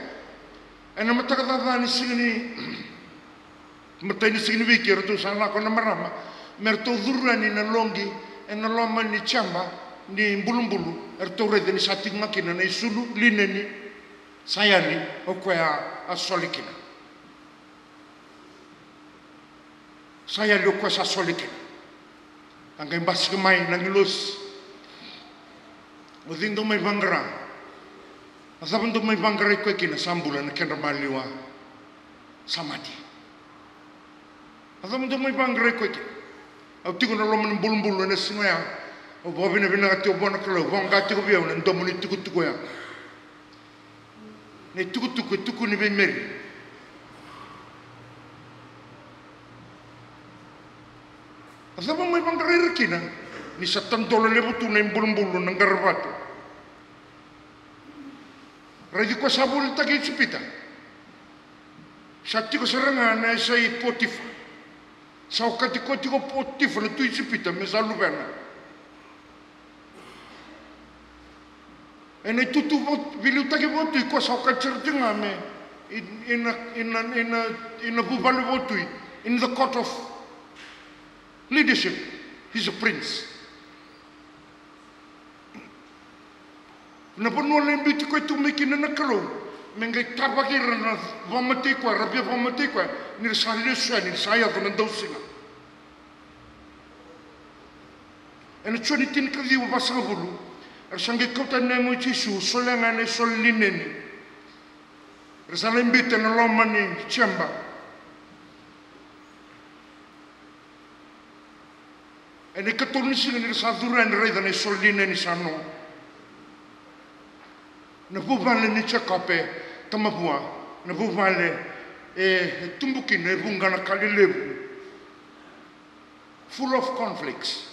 Ena mataka caca ni siga ni, matai ni siga ni wiki, eratou sa lako na marama me ratou curu yani na loqi ena loma ni jaba ni bulubulu, eratou raica ni sa tiko ga kina na isulu lineni. Sa yali o koya a sole kina. Sa yali o koya sa sole kina. A qai basika mai na agilosi. O cei dou mai vaqara? A cava dou mai vaqarai koya kina? Sa bula na kedra maliwa. Sa mate. A cava dou mai vaqarai koya kina? Au tiko na loma ni bulubulu ena siga oya. Au vakavinavinaka tiko vua na Kalou, voqa tiko vei au na domo ni tukutuku oya. Na itukutuku e tukuni vei Meri. Cava mai vaqara ira kina? Ni sa tadola levu tu na ibulubulu na qaravatu. Raici koya sa volitaki Ijipita. Sa tiko sara ga na yasai Potifa. Sa okati koya tiko Potifa na tui Ijipita me sa luvena. Ena itutu vo-, veiliutaki vakatui koya sa okati sara tiko ga me i-, ina, ina, ina, ina vuvale vakatui, in the court of leadership. He's a prince. Na vanua lai biuti koya tu mai kina na Kalou me qai tavaki ira na vakamatei koya, ra via vakamatei koya ni ra sa lesu yani, ni ra sa yaco na dausiga. Ena Joni tinikaciwa vasagavulu, era sa qai kauta na yago i Jisu, solia ga ena isolo lineni. Era sa lai biuta ena loma ni jeba. Ena ikatolu ni siga ni ra sa curu yani, raica na isolo lineni sa no. Na vuvale ni Jekope tamavua, na vuvale e, e tubu kina e vuqa na ka lelevu. Full of conflicts.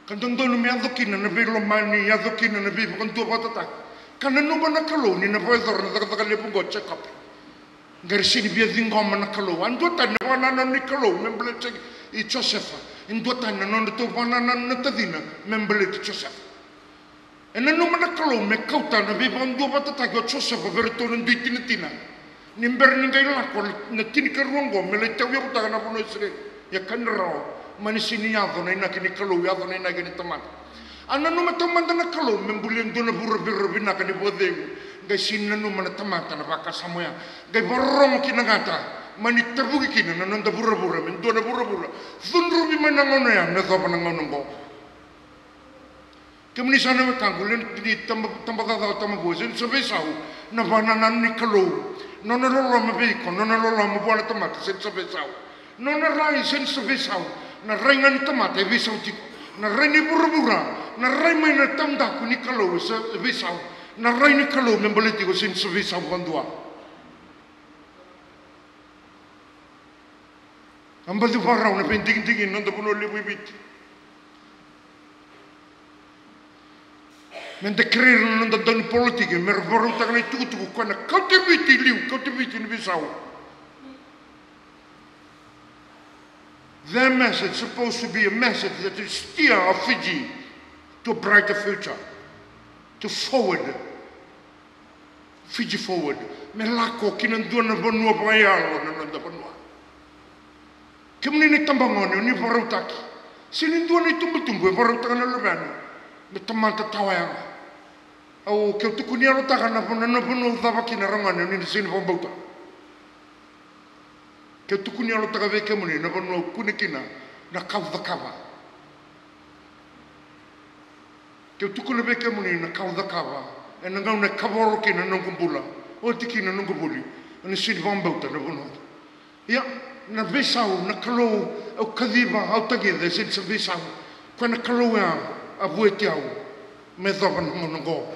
Ka dodonu me yaco kina na veilomani, yaco kina na veivakaduavatataki. Ka nanuma na Kalou ni na vakayacora na cakacaka levu oqo o Jekope. Qai ra sega ni via ciqoma na Kalou. A dua tani na vakanananu ni Kalou me baleti i Josefa. E dua tani na nodratou vakanananu na tacina me baleti Josefa. E nanuma na Kalou me kauta na veivakaduavatataki o Josefa vei iratou na dui tinatina. Ni bera ni qai lako na tinikarua oqo me lai tauyavutaka na vanua o Isireli. Ia ka ni rawa, mani sega ni yaco na inaki ni Kalou, yaco na inaki ni tamata. A nanuma taumada na Kalou me bulia e dua na vuravura vinaka ni vakacegu. Qai sega ni nanuma na tamata na vakasama oya. Qai vakarorogo ki na gata, mani tavuki kina na noda vuravura me dua na vuravura cudruvi mai na gauna oya me yacova na gauna oqo. Kemuni sa na wekaqu, lewe ni taba, tabacakacaka, tabavou, e sega ni sa veisau na vakanananu ni Kalou. Nona loloma vei iko, nona loloma vua na tamata, e sega ni sa veisau. Nona rai, e sega ni sa veisau. Na rai ga ni tamata e veisau tiko. Na rai ni vuravura, na rai mai na taudaku ni Kalou, e sa veisau. Na rai ni Kalou me baleti iko, e sega ni sa veisau vakadua. A baci vakarau na veidigidigi ni noda vanua levu i Viti. Me da kerei ira na noda daunipolitiki me ra vakarautaka na itukutuku koya na kauti Viti i liu, kauti Viti ni veisau. Their message supposed to be a message that is steer of Fiji to a brighter future, to forward. Fiji forward. Me lako ki na dua na vanua vakayalo na noda vanua. Kemuni na itabagone, o ni vakarautaki. Sega ni dua na itubutubu e vakarautaka na luvena me tamata tawayaga. Au, keu tukuni yalotaka na vanua, na vanua au cava kina, ragone, o ni na sega ni vakabauta. Keu tukuni yalotaka vei kemuni na vanua au kune kina, na ka au cakava. Keu tukuna vei kemuni na ka au cakava ena gauna e kavoro kina na noqu bula, oti kina na noqu vuli, o ni sega ni vakabauta na vanua. Ia, na veisau, na Kalou au kaciva, au tagica, e sega ni sa veisau. Koya na Kalou ya a vueti au me yacova na gauna oqo.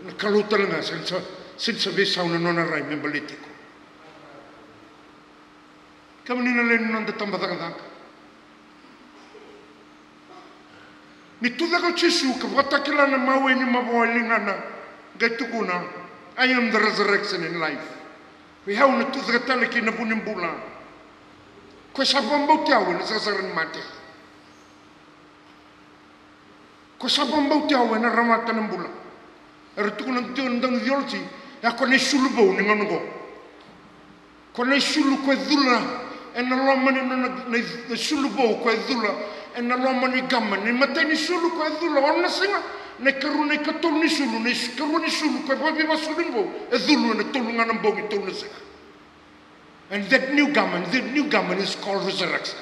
Na Kalou tale ga e sega ni sa, sega ni sa veisau na nona rai me baleti iko. Kemuni na lewe ni noda tabacakacaka. Ni tucake o Jisu ka vakatakila na mawe ni mavoa e ligana, qai tukuna, "I am the resurrection and life." Vei au na tucake tale kei na vu ni bula. Ko sa vakabauti au ena sarasara ni mate. Ko sa vakabauti au ena rawata na bula. Era tukuna tiko na daunitheology, ya ko na isulu vou ni gauna oqo. Ko na isulu ko e cula ena loma ni nona, na i-, na isulu vou ko e cula ena loma ni gama, na imatai ni sulu ko e cula ono na siga, na ikarua, na ikatolu ni sulu, na is-, ikarua ni sulu ko e vakaveivakasulumi vou e culu ena tolu ga na bogi, tolu na siga. And that new garment, that new garment is called resurrection.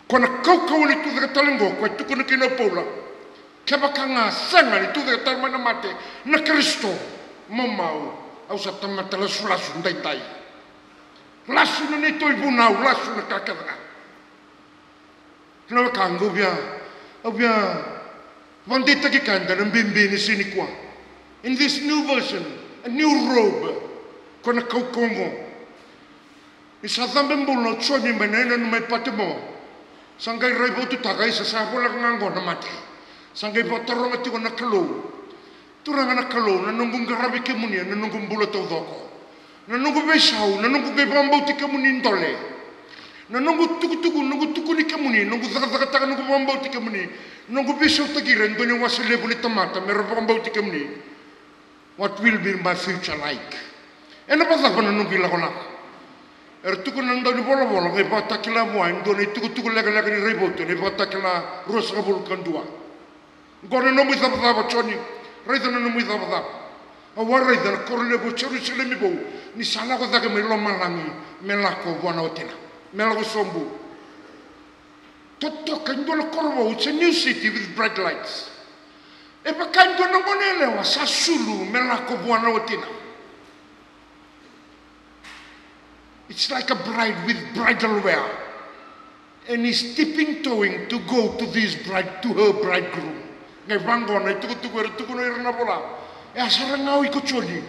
Ko na kaukauwa ni tucake tale oqo ko e tukuna kina o Paula, kevaka ga sega ni tucake tale mai na mate na Karisito, maumau, au sa tamata lasulasu daidai. Lasu na neitou ivunau, lasu na ka kece ga. Na wekaqu, au via, au via vakadeitaki keda na bibi ni siga nikua. In this new version, a new robe, ko na kaukauwa oqo. Ni sa cabe bula o Joni mai na yanuyanu mai Patimo, sa qai raivotutaka, isa, sa voleka ga oqo na mate. Sa qai vakataroga tiko na Kalou. Turaga na Kalou, na noqu qaravi kemuni ena noqu bula taucoko. Na noqu veisau, na noqu qai vakabauti kemuni dole. Na noqu tukutuku, noqu tukuni kemuni, noqu cakacakataka, noqu vakabauti kemuni, noqu veisautaki ira e dua na iwase levu ni tamata me ra vakabauti kemuni. What will be my future like? Ena vakacava na noqu ilakolako? Era tukuna na dau ni volavola, qai Vakatakila vua e dua na itukutuku lekaleka ni raivotu, na iVakatakila ruasagavulu ka dua. Qo na nomu icavacava, Joni. Raica na nomu icavacava. Au a raica na koro levu o Jerusalemi vou, ni sa lako cake mai lomalagi me lako vua na watina, me lako sobu. Totoka e dua na koro vou, it's a new city with bright lights. E vaka e dua na gone yalewa sa sulu me lako vua na watina. It's like a bride with bridal wear. And is tipping toeing to go to this bride, to her bridegroom. Qai vaqo na itukutuku era tukuna ira na vola. E a sara ga o iko Joni.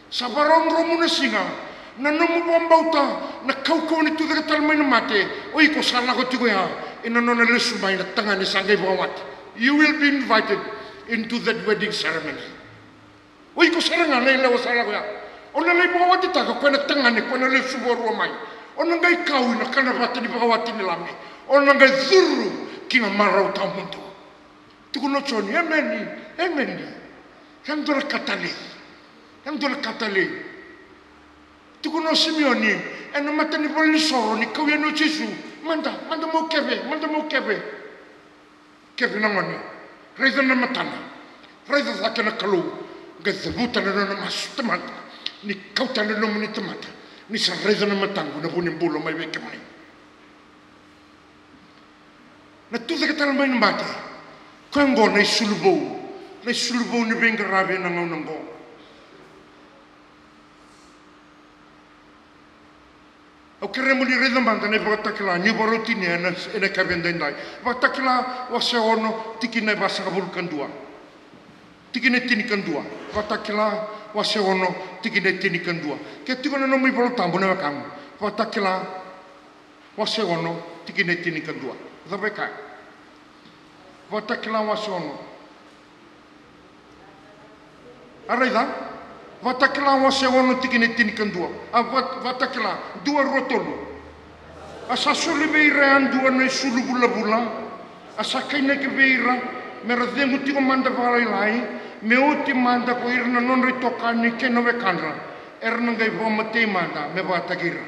Sa vakarodromu na siga, na nomu vakabauta, na kaukauwa ni tucake tale mai na mate, o iko sa lako tiko ya ena nona lesu mai na tagane sa qai vakawati. You will be invited into that wedding ceremony. O iko sara ga na yalewa sa lako ya. O na lai vakawatitaka o koya na tagane, o koya na lesu vakarua mai. O na qai kau ina kana vata ni vakawati ni Lami. O na qai curu ki na marau tawamudu. Tukuna o Joni, emeni, emeni. Sa dua na ka talei. Sa dua na ka talei. Tukuna o Simioni ena mata ni valenisoro ni kau yani o Jisu, mada, mada mo keve, mada mo keve. Kevin na gone, raica na matana, raica cake na Kalou, qai cavuta na nona masu, tamata, ni kauta na nomuni tamata, ni sa raica na mataqu na vu ni bula mai vei kemuni. Na tucake tale mai na mate, koya oqo na isulu vou, na isulu vou ni veiqaravi ena gauna oqo. Au kerea mo ni raica mada na iVakatakila, ni vakarau tinia ena, ena kaveti daidai. Vakatakila wase ono, tikina e vasagavulu ka dua. Tikina e tinikadua. Vakatakila wase ono, tikina e tinikadua. Ke tiko na nomu iVola Tabu na wekaqu. Vakatakila wase ono, tikina e tinikadua. Cava e kaya? Vakatakila wase ono. A raica, Vakatakila wase ono tikina e tinikadua. A Vaka-, Vakatakila, dua, rua, tolu. A sa soli vei ira yadua na isulu vulavula. A sa kainaki vei ira me ra cegu tiko mada vakalailai, me oti mada ko ira na nodra itokani kei na wekadra. Era na qai vakamatei mada me vakataki ira.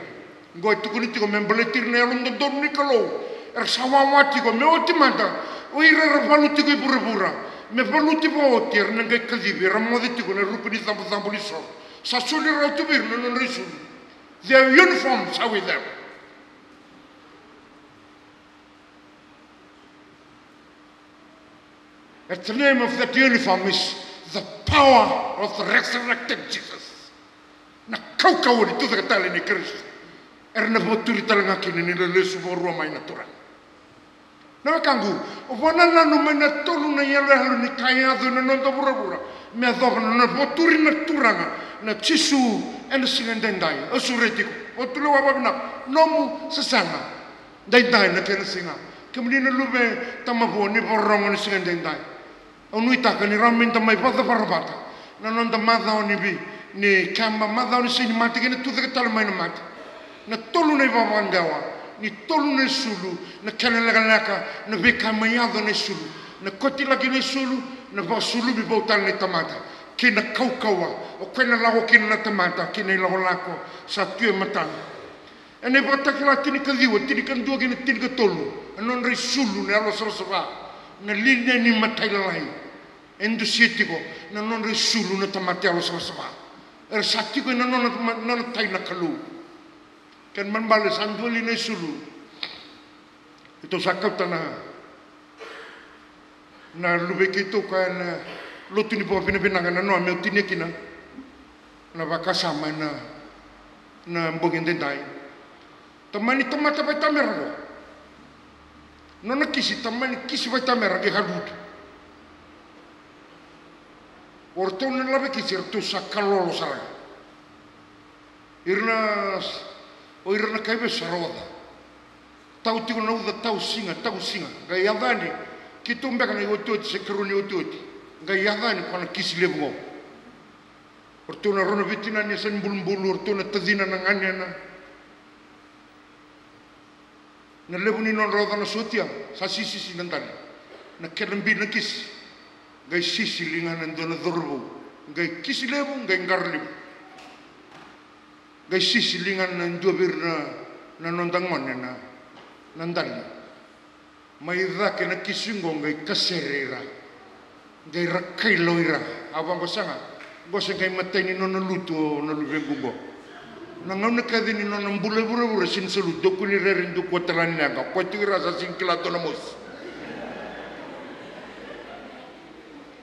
Oqo e tukuni tiko me baleti ira na yalododonu ni Kalou. Era sa wawa tiko me oti mada o ira era valu tiko i vuravura. Me valuti vakaoti era na qai kacivi, era moce tiko na ruku ni cabocabo ni so. Sa soli rawa tu vei ira na nodra isulu. Their uniforms are with them. At the name of that uniform is the power of the resurrected Jesus. Na kaukauwa ni tucake tale nei Karisito. Era na vakaturi tale ga kina ni na lesu vakarua mai na Turaga. Na wekaqu, o vakanananu mai na tolu na iyaloyalo ni ka e yaco ena noda vuravura me yacova na nona vakaturi na Turaga na Jisu ena siga edaidai. Au sureti iko, vakatulewa vakavinaka, nomu sasaga. Daidai na kena siga. Kemuni na luve tamavua ni vakarorogo ena siga daidai. Au nuitaka ni rawa meda mai vakacavara vata na noda macawa ni vi-, ni keba, macawa ni Siganimate kei na tucake tale mai na mate. Na tolu na ivakavakadewa, ni tolu na isulu, na kena lekaleka, na veika mai yaco na isulu, na kotilaki na isulu, na vakasulumi vou tale na itamata, kei na kaukauwa o koya na lako kina na tamata ki na ilakolako sa tu e matana. Ena iVakatakila tinikaciwa, tinikadua kei na tinikatolu, na nodra isulu na yalo savasava, na linia ni matailalai. E dusia tiko na nodra isulu na tamata yalo savasava. Era sa tiko ena nona, nona tai na Kalou. Kena ibalebale sa dua li na isulu. Keitou sa kauta na, na luve i keitou ka ena lotu ni vakavinavinaka na noa meu tinia kina na vakasama ena, na bogi edaidai. Tamani tamata vaitamera qo. Nona kisi, tamani kisi vaitamera qai halutu. O ratou na lave kisi, ratou sa kalolo sara ga. Ira na s-, O ira na kaivesu sa ra oca. Tau tiko na uca, tau siga, tau siga. Qai yaco yani, keitou beka na iotioti se karua ni iotioti. Qai yaco yani ko na kisi levu qo. O ratou na rua na veitinani e sa ni bulubulu, o ratou na tacina na ganena. Na levu ni nodra oca na sotia, sa sisisi na dali. Na kena bi na kisi. Qai sisi ligana e dua na cauravou. Qai kisi levu, qai qara levu. Qai sisi ligana e dua vei ira na, na noda gone na, na dali. Mai cake na kisi qo qai kasere ira. Qai ra kaila o ira. A vaqo, sega. Qo se qai matai ni nona lutu o na luvequ qo. Na gauna kaci ni nona bula e vuravura, sega ni sa lutu, dou kua ni rere, dou kua tale ni leqa. Koya tiko ira sa sega ni kila dua na mosi.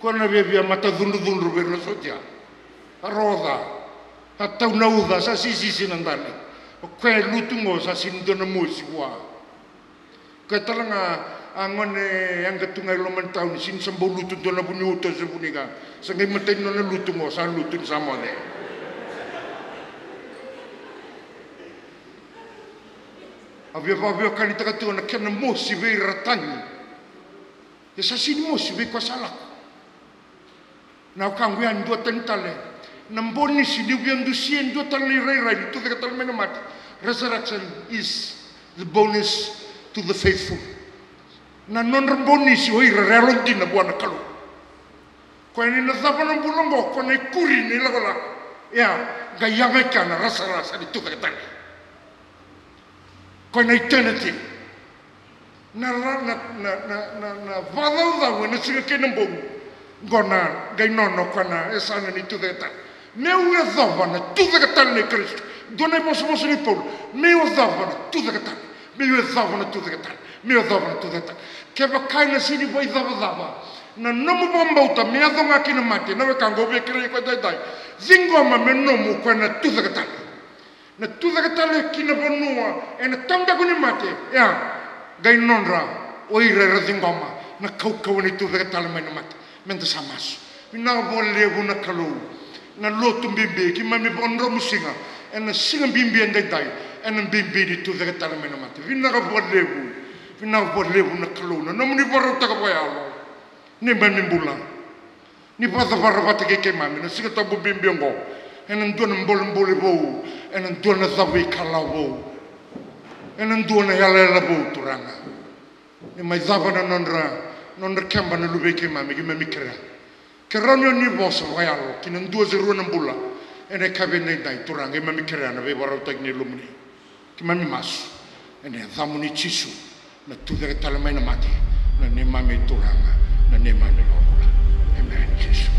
Koya na viavia matacudrucudru vei ira na sotia. A ra oca. A tau na uca, sa sisisi na dali. O koya e lutu qo sa sega ni dua na mosi vua. Koya tale ga a gone yaqa tu ga i loma ni tauni, sega ni sa bau lutu dua na vuniuto se vunika. Sa qai matai ni nona lutu qo, sa lutu ni sa moce. A via vakaveiwekanitaka tiko na kena mosi vei ira tani. E sa sega ni mosi vei koya sa lako. Na wekaqu, ya e dua tani tale na bonisi niu via dusia e dua tale na irairai ni tucake tale mai na mate. Resurrection is the bonus to the faithful. Na nodra bonisi o ira era yalodina vua na Kalou. Koya ni na cava na bula qo, koya na ikuri ni lakolako. Ia, qai yaga i kea na rasarasa ni tucake tale. Koya na eternity. Na ra, na, na, na, na, na vakacaucau ena siga kei na bogi. Qo na qai nona o koya na yasana ni tucake tale. Meu yacova na tucake tale nei Karisito. Dua na ivosavosa nei Paula. Meu yacova na tucake tale. Meu yacova na tucake tale. Meu yacova na tucake tale. Kevaka ena sega ni vakaicavacava na nomu vakabauta me yaco ga ki na mate, na wekaqu, au via kerei iko edaidai. Ciqoma me nomu o koya na tucake tale. Na tucake tale ki na vanua ena taudaku ni mate, ia, qai nodra o ira era ciqoma na kaukauwa ni tucake tale mai na mate. Meda sa masu. Vinaka vakalevu na Kalou. Na lotu bibi, keimami vakadromusiga ena siga bibi edaidai ena bibi ni tucake tale mai na mate. Vinaka vakalevu. Vinaka vakalevu na Kalou na nomuni vakarautaka vakayalo. Neimami bula. Ni vakacavara vata kei keimami na Siga Tabu bibi oqo, ena dua na bolebole vou, ena dua na cavuikalawa vou, ena dua na yalayala vou, Turaga. Ni mai cava na nodra, nodra keba na luvei keimami, keimami kerea. Ke rawa ni o ni vosa vakayalo ki na dua se rua na bula ena yakavi edaidai, Turaga, keimami kerea na veivakarautaki ni Yalomuni. Keimami masu ena yacamuni Jisu, na tucake tale mai na mate, na neimami Turaga, na neimami iVakabula. Emeni, Jisu.